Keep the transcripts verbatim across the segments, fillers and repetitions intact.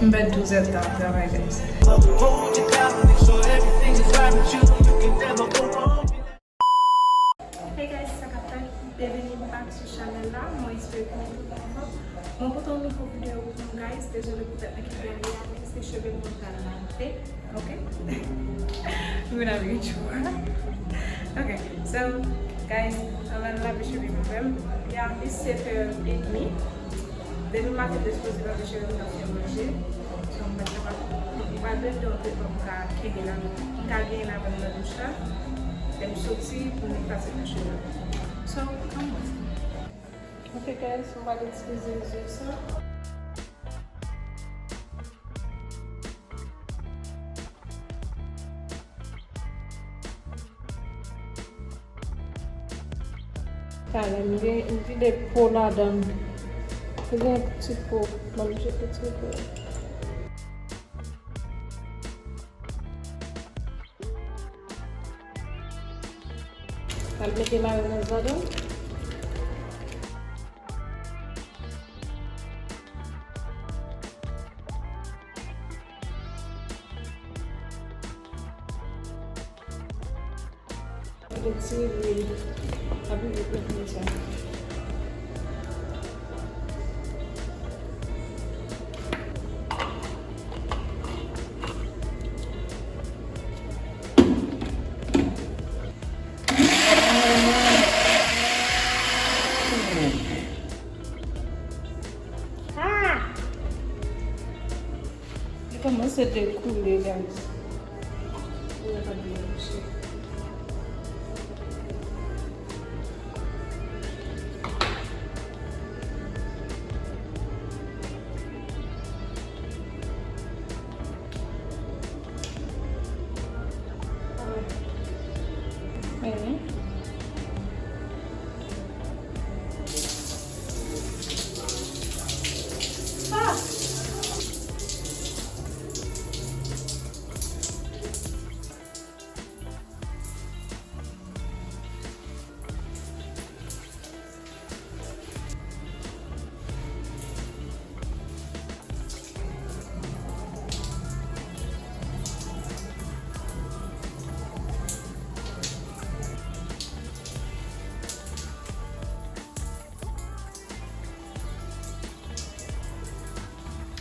Mwen douz èdtan ap travay, guys. Hey guys, sa k ap fèt? Byenveni back sou chanèl la. Mwen espere ke nou tout anfòm. Mwen pote yon nouvo videyo pou nou, guys. Dezole pou tèt mwen ki bèl la, men se cheve mwen pral lave. Ok? Mwen ap gen chou. Ok, so, guys, ann al lave cheve mwen menm. Ya, li sèt è edmi. Depi maten, m te sipoze lave cheve m, m t ap fè manje. So, m pa t kapab. M pa t dwe fè yon tretman pou m ka kenbe la, m ka genyen l avè m nan douch la. Lè m soti, pou m efase nan cheve m. So, ann wè. Ok, guys, m pral itilize zye sa. Talè m gen, m vide po ladan. Li gen ti po. Ban m jete ti po. Al mete mayonèz ladan. Mete ti lwil. Api vit nan fini sa. Ah! Li kòmanse dekoule, guys. Ou wè pa byen mouche.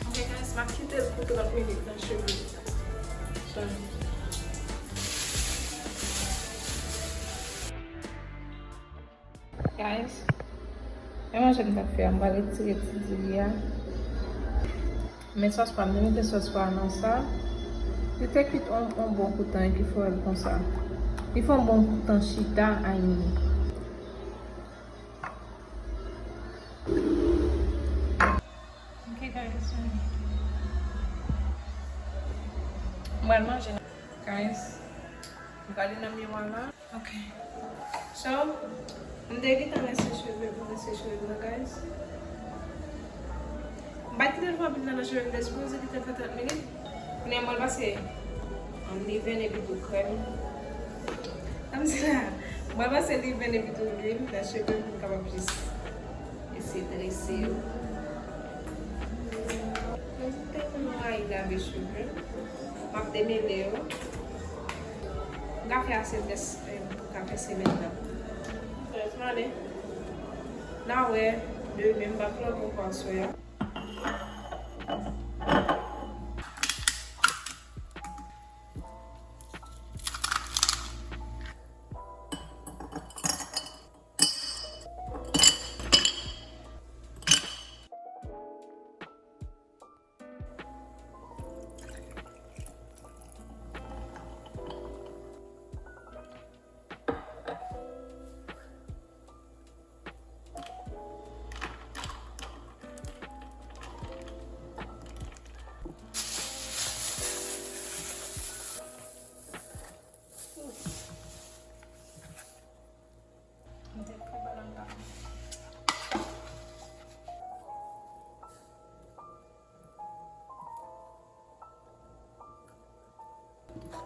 Ok, guys, m ap kite l pou trant minit nan cheve. Sorry. Guys, men manje m t ap fè a, m pral retire ti diri a. Men sòs pa m, li mete sòs pa nan sa. Li te kwit on, on bon kout tan epi fè l konsa. Li fè on bon kout tan chita, ay. Ok, guys. M pral manje. Guys, m gade nan miwa la. Ok. So, m te gentan rense cheve m, rense cheve m nan, guys. M pa t kite l fè anpil tan nan cheve m, m te sipoze kite l fè trant minit. Kounye a m pral pase, um, leave-in epi tou krèm. Kòmsi la, m pral pase leave-in epi tou lwil nan cheve m pou m kapab jis eseye trese yo. Mwen te konn rayi lave cheve. M ap demele yo. M ka fè ase pès, eh, m ka fè semèn nan. Yes, m ale. N a wè demen, m p ap vlog ankò aswè a.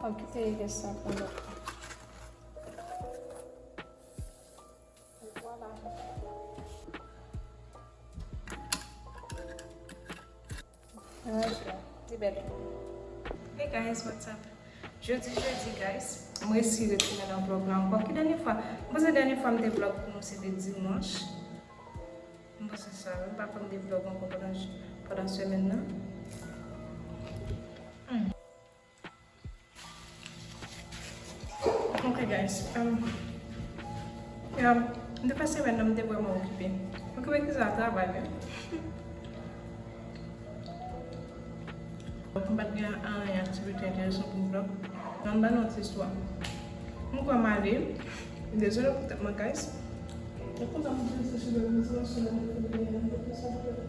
Ok, te reste sa pou lòt. Voilà. Manje. Bèl. Hey guys, what's up? Jodi jedi, guys, m resi retounen nan vlog la ankò. Ki dènye fwa? M panse dènye fwa m te vlog pou nou se te dimanch. M panse sa wi, m pa fè m de vlog ankò pandan, pandan semèn nan. Hmm. Ok guys, um, yeah, m te fè semèn nan, m te vrèman okipe. Okipe ki sa, travay menm. M pa t gen anyen aktivite enteresan pou m vlog. Ann ban nou ti istwa. M kwè m ale. Dezole pou tèt mwen, guys. E konsa m te sou cheve m sou machine nan, m te fè m te fè sa pou tèt.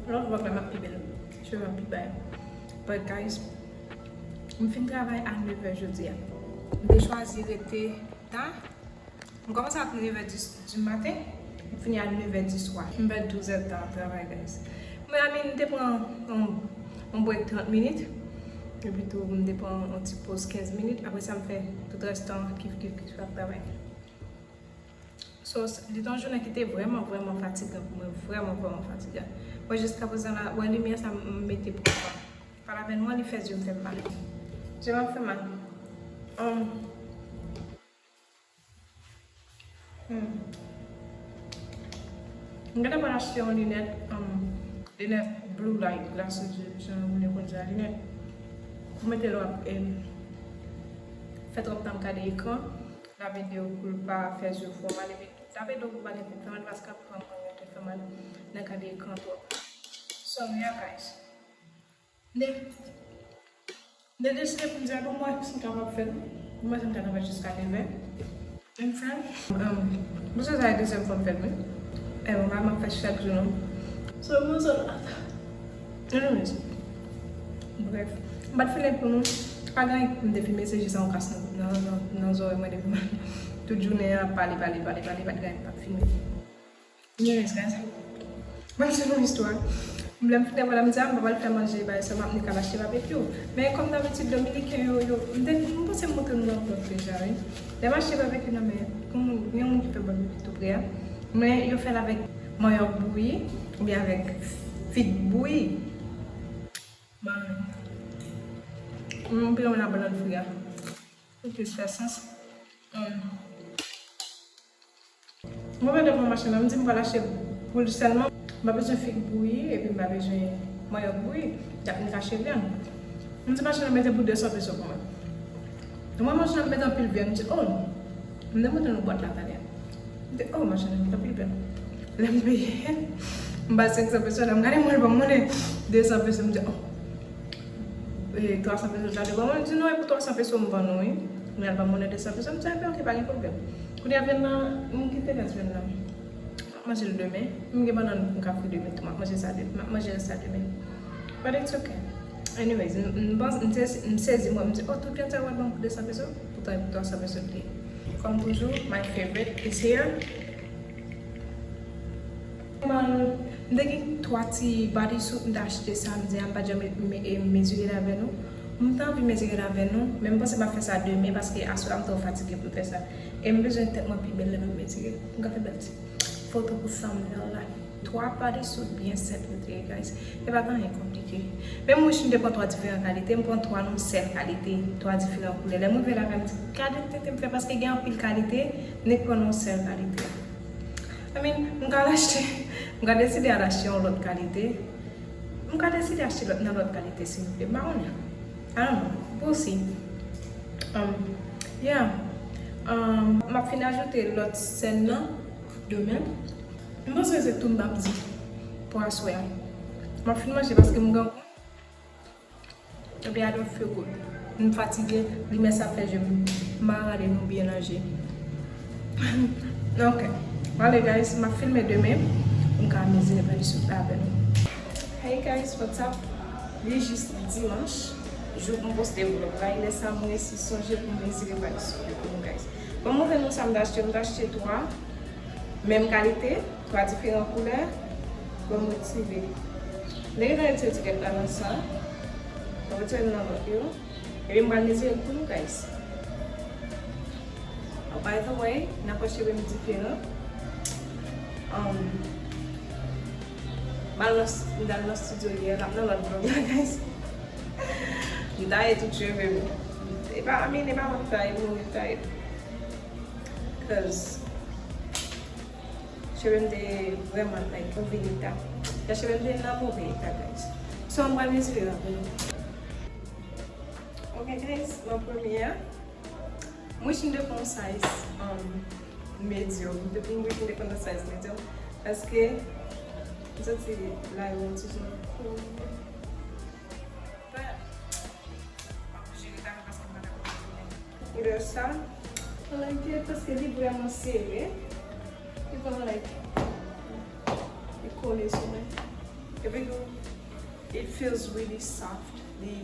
Lòt vlog la m ap pi bèl. Cheve m ap pi bay. But guys, m fin travay a nevè jodi a. M te chwazi rete ta. M kòmanse a nevè dis di maten, m fini a nevè di swa. M fè douz èdtan ap travay, guys. Men, I mean, m te pran yon, yon break trant minit. Epi tou, m te pran yon ti poz kenz minit. Apre sa, m fè tout rès tan kif, kif, kif ap travay. So, s-, li te yon jounen ki te vrèman, vrèman fatigan pou mwen. Vrèman, vrèman fatigan. Mwen, jiska prezan la, wè limyè sa m mete pou mwen. Pale avè nou an, li fè zye m fè m mal. Zye m ap fè mal. Um, Hmm. M gentan pral achte yon linèt, um, linèt blue light glasses, jan nou konnen konn di a, linèt pou mete lè w ap, em, fè twòp tan ap gade ekran, l ap ede w pou l pa fè zye w fè w mal, epi l ap ede w pou w pa gen tèt fè mal, paske ap pran mwen gen tèt fè mal nan gade ekran twòp. So, yeah, guys. M te, m te deside pou m di, a bon, m wè si m kapab fè l. M wè si m ka travay jiska nevè. M fè l. Um, bon, sa, sa e dezyèm fwa m fè l, wi. E, mwen pa m ap fè chak jou, non. So, mwen sot ata. Anyways. Brèf. M pa t filme pou nou. Pa gen anyen m te filme, se jis yon kas nan, nan, nan, nan zòrèy mwen depi m tout jounen an ap pale, pale, pale, pale, pa t gen anyen m pa t filme. Anyways, guys, ban m suiv yon istwa. Lè m fin travay la, m di, a, m pa pral fè manje, bagay sa, m ap nik al achte babekyou. Men kòm dabitid, Dominiken yo, yo, m te, m panse m montre nou yon vlog deja, wi. Lè m achte babekyou nan men, gen yon moun ki fè babekyou tou pre a. Men yo fè l avèk manyòk bouyi, oubyen avèk fig bouyi. Bon, m pi renmen la bannann fri a. Pou plis fè sans. Hum. Mwen mande pou machann nan, m di m pral achte pou l sèlman. M pa bezwen fig bouyi, epi m pa bezwen manyòk bouyi. Y ap nik achte vyann. M di machann nan mete pou de san peso pou mwen. Mwen machann nan mete anpil vyann, m di, oh, m te montre nou bwat la talè. M di, oh, machann nan mete anpil vyann. Lè m peye, m bay senk san peso, lè m gade mwen, l ban m monnen de san peso, m di, oh. E, twa san peso, l ta dwe ban mwen, m di, non, e pou twa san peso m ban nou, wi. Men l ban m monnen de san peso, m di, enben, ok, pa gen pwoblèm. Kounye a vyann nan, m kite rès vyann nan. M ap manje l demen. M gen bannann m ka fri demen tou. M ap manje sa demen. M ap manje rès sa demen. But it's okay. Anyways, m, m panse, m sezi, m sezi mwen. M di, oh, tout vyann sa yo w ap ban m pou de san peso? Poutan e pou twa san peso l te ye. Kòm toujou, my favorite is here. M te gen twa ti bodysuit m te achte samdi a, m pa t janm me-, me-, e, mezire l avè nou. M te anvi mezire l avè nou, men m panse m ap fè sa demen paske aswè a m twò fatige pou m fè sa. E m bezwen tèt mwen pi bèl lè m ap mezire. M ka fè bèl ti foto pou thumbnail la. Twa bodysuit byen senp yo te ye, guys. E pa t anyen konplike. Men m wish m te pran twa diferan kalite, m pran twa yon sèl kalite, twa diferan koulè. Lè m rive lakay, m di, gade tenten m fè, paske gen anpil kalite, nik pran yon sèl kalite. I mean, m ka al achte, m ka deside al achte yon lòt kalite. M ka deside achte lòt, nan lòt kalite, silvouplè. M pa konnen. I don't know. We'll see. Um, yeah. Um, m ap fin ajoute lòt sèn nan demen. M panse se tou m t ap di pou aswè a. M ap fin manje paske m gen Epi I don't feel good. M fatige, limyè sa fè je m marade nou byen nan je. Ok. Alè, guys, m ap filme demen pou m ka mezire pèdi sou la avè nou. Hey guys, what's up? Li jis dimanch, jou pou m poste vlog la. E lè sa, m resi sonje pou m mezire pèdi sou pou nou, guys. Bon, m montre nou sa m t achte. M t achte twa. Menm kalite, twa diferan koulè, bon, m retire. M te gentan retire etikèt la nan sa. M retire l nan lòt yo. Epi m pral mezire l pou nou, guys. Oh, by the way, n ap wè cheve m diferan. Um, M al nan, m t al nan studio yè, l ap nan lòt vlog la, guys. M taye tout cheve m. E pa, I mean, e pa mwen k taye, m mouri taye. Cause cheve m te vrèman, like, move eta. Ya cheve m te nan move eta, guys. So, m pral mezire l avè nou. Ok, guys, mwen premye a. M wish m te pran yon size, um, medium. M te, m wish m te pran yon size medium. Paske, m santi la yo yon ti jan kou. But, m ap jere kare paske m pa dakò. Koulè sa, I like it paske li vrèman sere. Li pa like, li kole sou mwen. Epi tou, it feels really soft. Li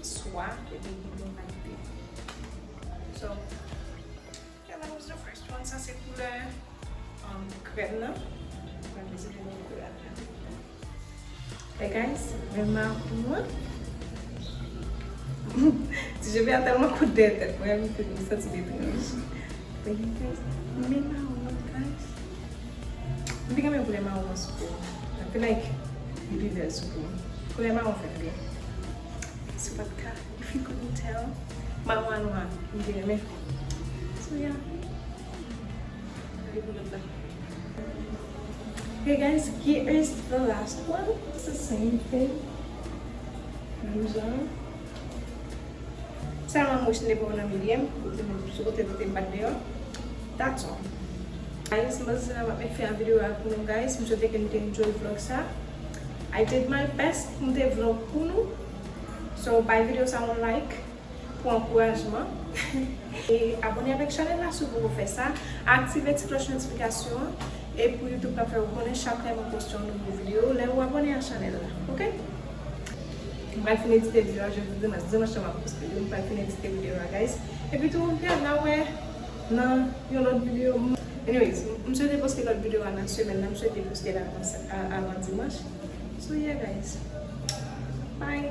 swa, epi li gen kalite. So, yeah, that was the first one. Sa se koulè, um, krèm nan. Mwen bezwen de koulè a. Hey guys, men mawon an. Ti cheve a tèlman kout dèyè tèt mwen, m santi l etranj. But yeah, guys, men mawon an, guys. M te renmen koulè mawon an sou po. I feel like li pi bèl sou po. Koulè mawon fè m byen. Si w pa t ka, if you couldn't tell, mawon an nwa, m te renmen. So yeah. Gade pou lòt la. Hey guys, here is the last one. It's the same thing. Menm jan. Sèlman m wish m te pran nan milye m, pou te sou kote pou te bat deyò. That's all. Guys, m panse se la m ap met fen a videyo a pou nou, guys. M swete ke nou te enjoy vlog sa. I did my best pou m te vlog pou nou. So, bay videyo sa yon like pou ankourajman. E abòne avèk chanèl la si w poko fè sa. Aktive ti klòch notifikasyon an. E pou YouTube ka fè w konnen chak lè mwen poste yon nouvo videyo. Lè ou abòne a chanèl la. Ok? M pral fin edite videyo a jodi dimanch. Dimanch la m ap poste yo. M pral fin edite videyo a, guys. Epi tou, yeah, n a wè nan yon lòt videyo. Anyways, m swete poste lòt videyo a nan semèn nan. M swete poste l avan, a- avan dimanch. So, yeah, guys. Bye.